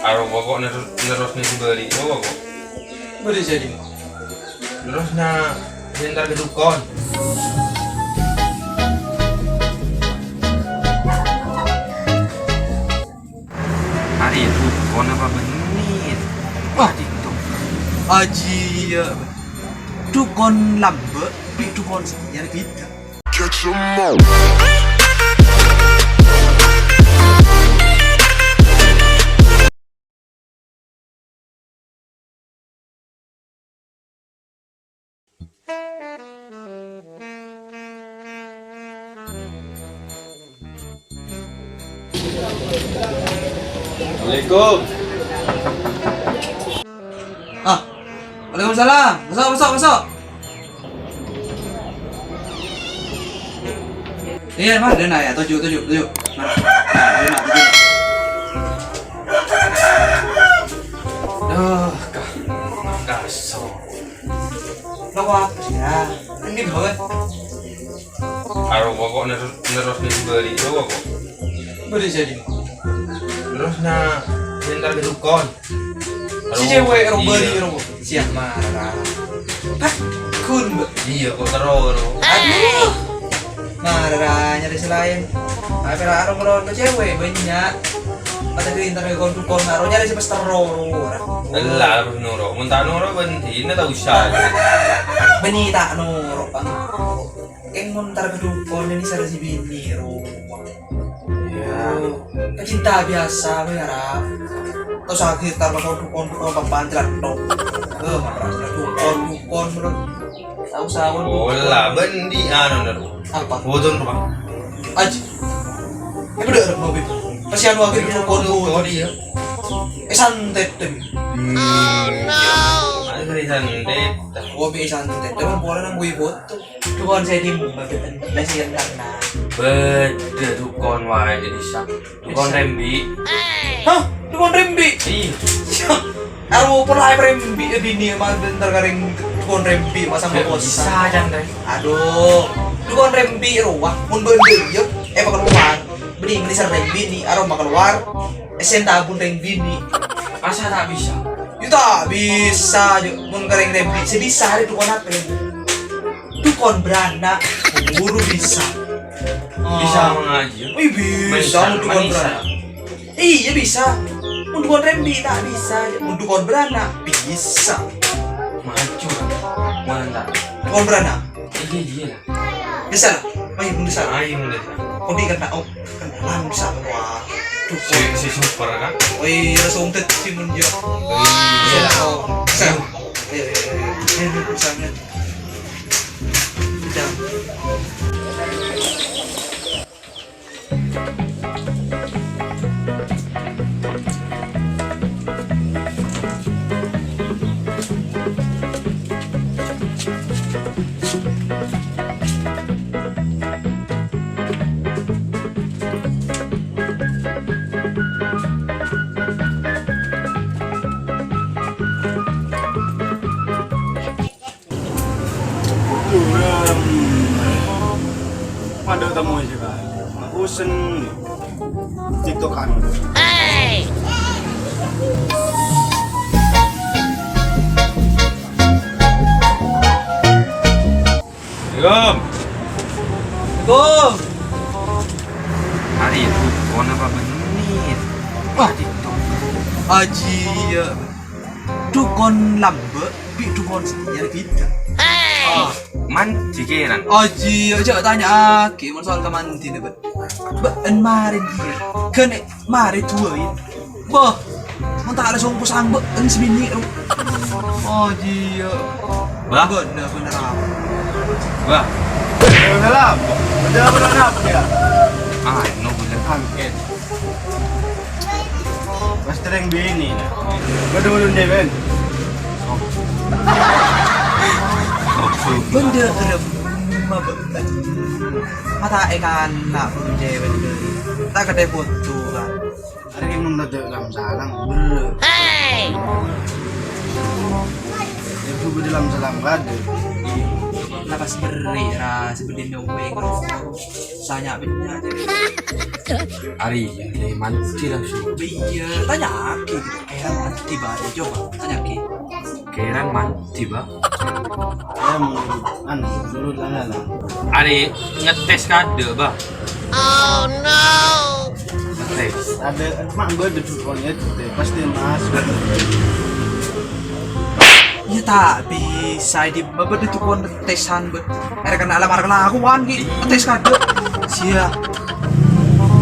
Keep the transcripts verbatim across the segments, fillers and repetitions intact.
Arowa kok nerros, nerrosna sè bâli', rowa kok. Bâli' sè dimma? Nerrosna sè entar ka dukon. Arèya dukon apa bânnè? Wah, TikTok. Ajiyâ. Dukon lambâ' bi' dukon satèya bhidhâ. Catch 'em all. Assalamualaikum. Ah, waalaikumsalam. Masuk, masuk, masuk. Iyâ, Mas, dâ' na', yâ, toju', toju', toju'. Nah, nah, dâ' na', toju'. Duh, ka-, kasar. Lo, apa sih, yâ? Ini banget. Arowa kok nerros, nerrosna sè bâli', rowa kok. Bâli' sè dimma? Nerrosna sè entar ka dukon. Si cewek ro bâli' ro. Siap marah. Hah? Kun, Mbak? Iyâ, kok terro, ro. Aduh. Marah, nyarè sè laèn. Apa ra ro ro cewek bânnya'. Pas lagi entar ka dukon, ro nyarè sè pas terro, ro. Ella, harus noro'. Mon ta' noro', bânnè ta' usah. Bânnè ta' noro', Bang. Kèng mon entar ka dukon ini sarè si binè, ro. Iyâ. Pecinta biasa, wè, Rap. Tao sakè' entar ka dukon, dukon papan celatto. Eh, malah dukon, dukon, bro. Tao sawon. Ola, bânnè anu, ner. Apa? Boton, Rap. Aji. Ini udah, Rap, mau, Bib. Kasih anu, akhir dukon, dukon, dukon, iyâ. Eh, santet, Bib. Hmm, iyâ. Ada dari santet. Gua bi' santet, cuman pola nang gue foto. Dukon sè dimma, Bib? Lah, sè entar, nah. Bâdâ dukon waè, Elisa. Dukon rembi'. Hah? Dukon rembi'? Iyâ. Aro pola rembi' è binè ma' entar ka reng dukon rembi' ma' sama bos. Bisa, Chan, Reng. Aduh. Dukon rembi' rowa. Mon bâdâ iyâ, eh, makaluar. Bânnè, bânnè sè rembi' nè, aro makaluar. Esen tabun rembi' nè. Masa ta' bisa? Yâ ta' bisa, jâ. Mon ka reng rembi', sè bisa arè dukon apa? Dukon bârâna', buru bisa. Bisa mengaji. Wih, bisa, bisa, mon dukon bârâna'. Iyâ, bisa. Mon dukon rembi' ta' bisa. Mon dukon bârâna', bisa. Maju, kan? Mantap. Dukon bârâna'. Iyâ, iyâ, lah. Bisa, lah. Ayo, bisa. Ayo, bisa. Kodi kan tak, oh, kan langsung, wah. Dukon. Si, si super, kan? Oh iyâ, langsung tet, si mun, jâ. Iyâ, lah. Bisa. Ayo, ayo, ayo, ayo. Ayo, bisa, ayo. Madhâ' tamoy sè bâli'. Bosen. TikTok-an. Assalamualaikum. Assalamualaikum. Arèya dukon apa bânnè? Wah, TikTok. Ajiyâ. Dukon lambâ' bi' dukon satèya bhidhâ. Ah, mandhi kèran. Ajiyâ, jhâ' tanya'aghi mon soal kamandhina, Bâ'. Bâ'en marèn kèya. Ghânè marè duwâi. Bâh, mon ta' la songko sang bâ'en sè binè', ro. Ajiyâ. Bâ'. Bâ'en bhender apa? Bâ'. Bâ'en apa, yâ? Anu, bhender. Angkèt. Pas terrèng binè', nah. Bâdâ ulun dhewe, Ben. Bâdâ remma bâ'en. Mata èkana' ulun dhewe, Ben. Ta' kadhâ' foto, kan. Arè kèng nonton lam-salam, bâdâ. Ibu bâdâ lam-salam, bâdâ. Pas berri' ra, sebelum nyoba. Tanya bener aja. Arè, arè mandi langsung. Iyâ, tanya'aghi. Kèran mandi, Bâ. Coba, tanya'aghi. Kèran mandi, Bâ. Em, anu, dulu lah, lah, lah. Arè ngetes kaadâ', Bâ. Ngetes. Ada, mak gue ada dukungan ya, pasti mas. Iyâ, ta' bisa, di bâbâ di tukon tesan, Bâ. Arè kènè' alam arep lakowan, ghi. Tes kaadâ'. Sia.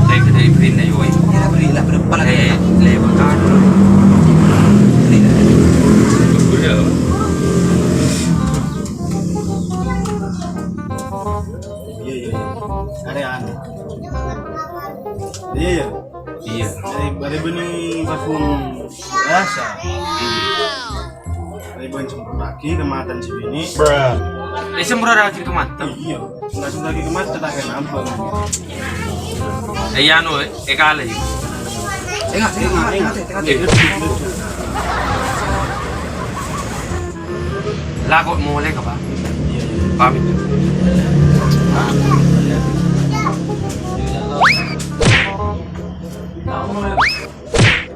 Saya kita ibrin na, yoi. Iyâ, beri lah, berapa lagi? Eh, lewat kan. Beri lah. Udah. Iyâ, iyâ, iyâ. Arè anu. Iyâ, iyâ. Iyâ. Arè, arè bânnè parfum biasa. Arè bân semprot lagi kè matana sè binè'. Eh, semprot lagi kè matana. Iyâ. Langsung lagi kè matana, ta' kènè' apa. Eh, anu, eh, kalè. Tengok, tengok, tengok, tengok, tengok. Eh. Lah, kok molè, Bâ? Pamit.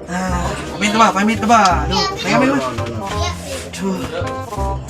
Ah, pamit, Bâ, pamit, Bâ. Aduh, pamit, Bâ. Aduh.